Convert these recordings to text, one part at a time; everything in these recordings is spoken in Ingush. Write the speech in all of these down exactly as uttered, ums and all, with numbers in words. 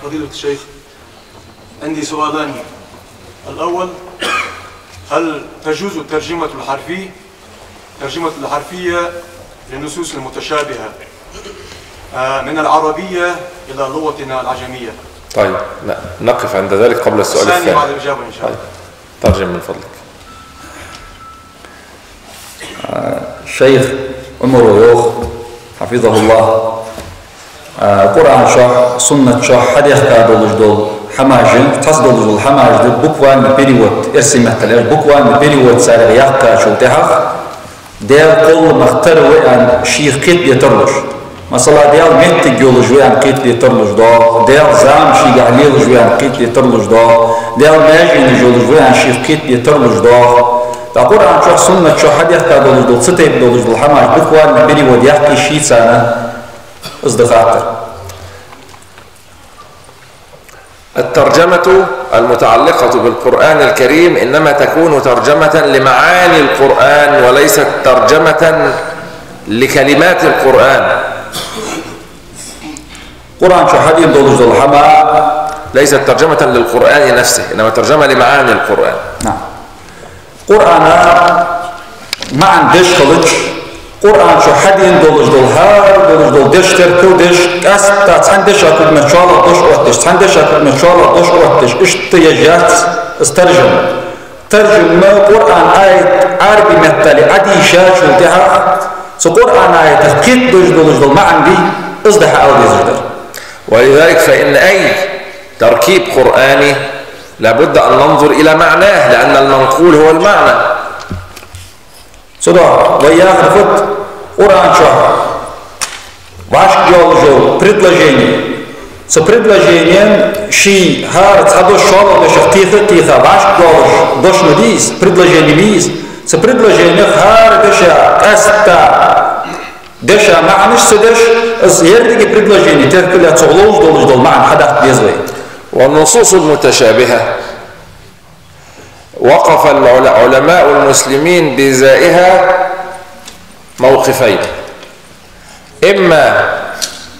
فضيلة الشيخ، عندي سؤالان. الأول، هل تجوز الترجمة الحرفية، الترجمة الحرفية للنصوص المتشابهة، آه، من العربية إلى لغتنا العجمية؟ طيب، ن-، نقف عند ذلك قبل السؤال الثاني الثاني. بعد الإجابة إن شاء الله. طيب، ترجم من فضلك. Шайх Ӏумара йоах, حفظه الله, Къуръан чу, суннат чу хьадехка долаш дола хӀамаш, цхьацца долаш дола хӀамаш да буквальный перевод, эрсий меттала аьлча, буквальный перевод царех яьккхачул тӀехьагӀа, Даьла кхолламах тара ва аьнна шийх кхетаде тарлуш. Масала, Даьла моттиг йолаш ва аьнна кхетаде тарлуш доагӀа, Даьла зама шийгахьа лелаш ва аьнна кхетаде тарлуш доагӀа, Даьла маьженаш йолаш ва аьнна шийх кхетаде тарлуш доагӀа. ТӀаккха Къуръан чу, суннат чу хьадехка долаш дола, цу тайпа долаш дола хӀамаш буквально перевод яккхий шийца, из да хаттар. الترجمة المتعلقة بالقرآن الكريم إنما تكون ترجمة لمعاني القرآن وليست ترجمة لكلمات القرآن. Къуръан чу хьадена долаш дола хӀама ليست ترجمة للقرآن نفسه، إنما ترجمة لمعاني القرآن. نعم. Къуръана маӀан деш хилча, Къуръан чу хьадена долаш дола, хӀара долаш дола деш, теркал деш, къаьстта цхьан деша кхы мел чоалгӀа дош оттадеш, цхьан деша кхы мел чоалгӀа дош оттадеш, иштта еш яц из таржам. Таржам Къуръан аят Ӏарбий меттала Ӏодийшачул тӀехьагӀа, цу Къуръан аятах кхетадеш долаш дола маӀан дий, из да хьаала дезаш дар. ولذلك فإن أي تركيب قرآني لا بد أن ننظر إلى معناه، لأن المنقول هو المعنى. Цудухьа вай яхар фуд, Къуръан чу вӀашкайоалаш йола предложени. Цу предложенен ший хӀара цхьа дош шоллагӀа дешах теха а теха, вӀашкайоалаш дош ма дий из, предложени ма йий из. Цу предложенех хӀара деша къаьстта деша маӀанаш ца деш, из еррига предложени теркал а, цох ловш долаш дола маӀан хьадаккха деза вай. والنصوص المتشابهة وقف العل-، علماء المسلمين بإزائها موقفين، إما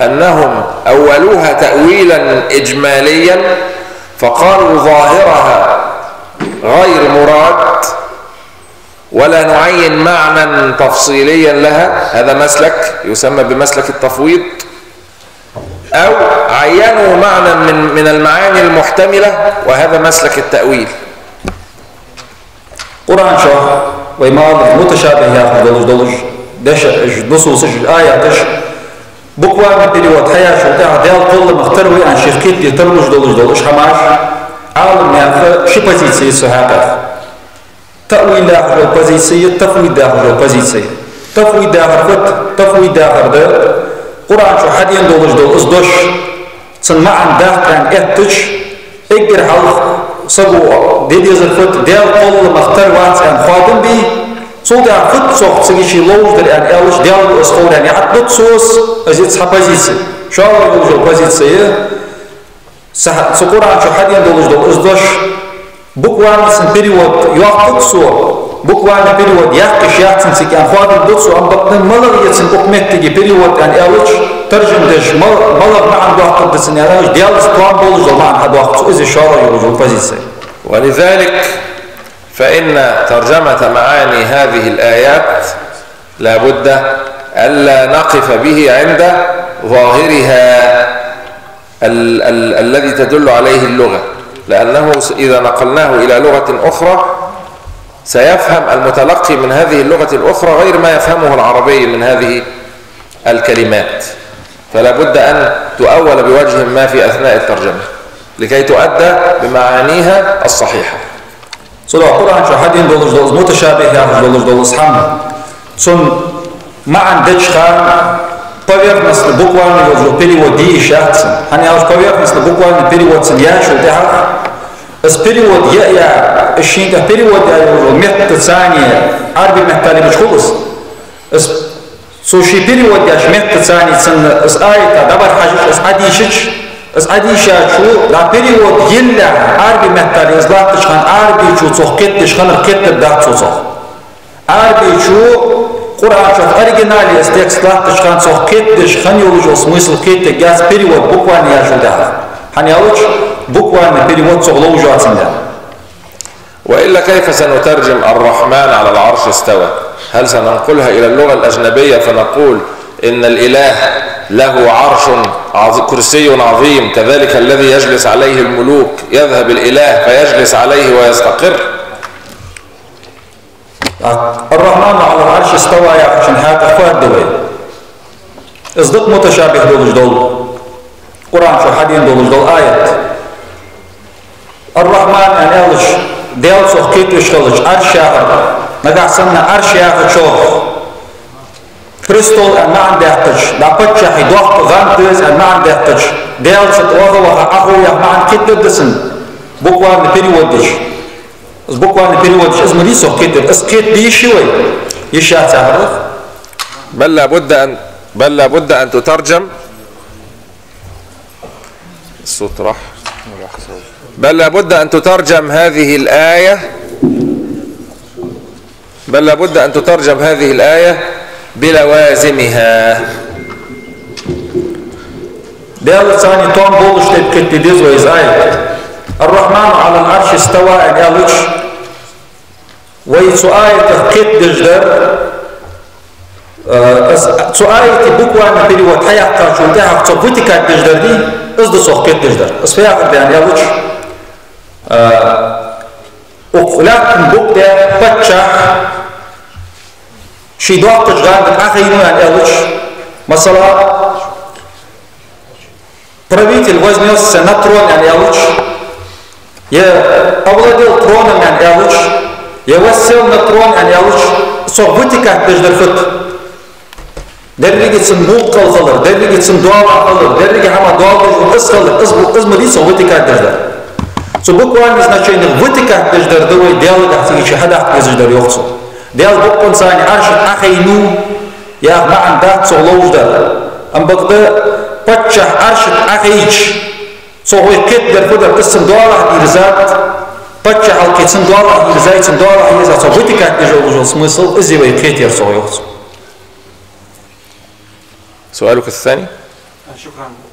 أنهم أولوها تأويلا إجماليا فقالوا ظاهرها غير مراد، ولا نعين معنى تفصيليا لها، هذا مسلك يسمى بمسلك التفويض، أو عينوا معنى من، من المعاني المحتملة، وهذا مسلك التأويل. Къуръан чу вай ма аллара муташабихӀ яхаш долаш, долаш деша, уж нусусаш, уж аяташ, буквально перевод хьаяьчул тӀехьагӀа Даьла кхолламах тара ва аьнна шийх кхетаде тарлуш долаш дола уж хӀамаш, Ӏаламнаьха ши позици я цу хьакъехьа. Таъвил яхаш йола позици я, тафвид яхаш йола позици я. Тафвид яхар фуд? Тафвид яхар да, Къуръан чу хьадена долаш дола из дош, цун маӀан даккха аьнна эттача, эггара хьалха саго де дезар фуд, Даьла кхолламах тара вац аьнна хоадам бе, цул тӀехьагӀа фуд цох цига ший ловш дар аьнна аьлча, Даьла ва из ховр аьнна, яхьат ду цо из, из я цхьа позици. ШоллагӀа йола позици я, Са-, цу Къуръан чу хьадена долаш дола из дош, буквально цун перевод йоаккхаргда цо, буквально перевод яккха йиш яц цун цига аьнна хоадам бу цо, амма бакъда малагӀа я цун укх моттиге перевод аьнна аьлча, таржам деш, мал-, малагӀа маӀан доаккхаргда цун аьнна аьлча, Даьлаца тоам болаш дола маӀан хьадоаккх цо, из я шоллагӀа йола позици. ولذلك فإن ترجمة معاني هذه الآيات لا بد ألا نقف به عند ظاهرها ال-، ال-، الذي تدل عليه اللغة، لأنه س-، إذا نقلناه إلى لغة أخرى سيفهم المتلقي من هذه اللغة الأخرى غير ما يفهمه العربي من هذه الكلمات، فلا بد أن تؤول بوجه ما في أثناء الترجمة لكي تؤدى بمعانيها الصحيحة. Цудухьа Къуръан чу хьадена долаш дола из муташабихӀ яхаш долаш дола из хӀама, цун маӀан деча хана поверхностно буквально йолаш йола перевод де йиш яц цун. ХӀана аьлча поверхностно буквально перевод цун яьчул тӀехьагӀа, из перевод я а яь, из шийна тӀа перевод яь йолаш йола меттаца, Ӏарбий меттала мича хул из, из Цо ший перевод еш меттаца цунна из аят дӀабӀарахьежача, из Ӏодийшача, из Ӏодийшачо, дӀа перевод еллехь, Ӏарбий меттала из латтача хана Ӏарбичо цох кхетадеш хиннар кхетаргдац цо цох. Ӏарбичо Къуръан чу оригинале из текст латтача хана цох кхетадеш хинна йолаш йола смысл кхетаргьяц перевод буквально яьчул тӀехьагӀа. Аьнна аьлча, буквально перевод цох ловш йоацандаь. وإلا كيف سنترجم الرحمن على العرش استوى؟ هل سننقلها إلى اللغة الأجنبية فنقول إن الإله له عرش عظ-، كرسي عظيم، كذلك الذي يجلس عليه الملوك، يذهب الإله فيجلس عليه ويستقر؟ الرحمن على العرش استوى яхачун хьакъехьа фу аргда вай? Из да-кх муташабихӀ долаш дола, Къуръан чу хьадена долаш дола аят. Ар-Рахьман аьнна аьлча, Даьла цох кхетавеш хилча, Ӏарш яхар, нагахьа санна Ӏарш яхачох престол аьнна маӀан даьккхача, дӀа паччахьа доккха гӀанд да из аьнна маӀан даьккхача, Даьла цу тӀа ваха-ваха Ӏохов яха маӀан кхетаде деза цун, буквально перевод дича. Из буквально перевод дича, из ма дий цох кхетаде, из кхетаде йиш я вай? Йиш яц яхар да. بل لا بد أن، بل لا بد أن تترجم. الصوت راح. بل لا بد أن تترجم هذه الآية، بل لا بد أن تترجم هذه الآية بلوازمها. Даьла царна том болаш тайпа кхетаде деза вай из аят. الرحمن على العرش استوى аьнна аьлча, вай цу аятах кхетадеш дар, э, из, цу аята буквально перевод хьаяьккхачул тӀехьагӀа цох вытекать деш дар дий, из да цох кхетадеш дар. Из фу яхар да аьнна аьлча, э, укх лаьттан букъ тӀа паччахь ший доккхача гӀанда Ӏохайнав аьнна аьлча, масала, правитель вознёсся на трон аьнна аьлча, е овладел троном аьнна аьлча, е воссел на трон аьнна аьлча, цох вытекать деш дар фуд? Деррига цун мулк кӀал хилар, деррига цун доалахь хилар, деррига хӀама доал деш ва из хилар, из бу-, из ма дий цох вытекать деш дар. Цу буквально значенех вытекать деш дар да вай Даьлагахьа цига чу хьадаккха дезаш дар, йоах цо. Даьла букъонца Ӏарша Ӏохайнав яха маӀан дац цох ловш дар. Ам бакъда паччахь Ӏарша Ӏохайча, цох вай кхетаде дар фу да, из цун доалахь дийрзад, паччахьалкхе цун доалахь дийрзай, цун доалахь еза, цох вытекать деш йола смысл из я вай кхетаяр цох, йоах цо. سؤالك الثاني؟ شكرا.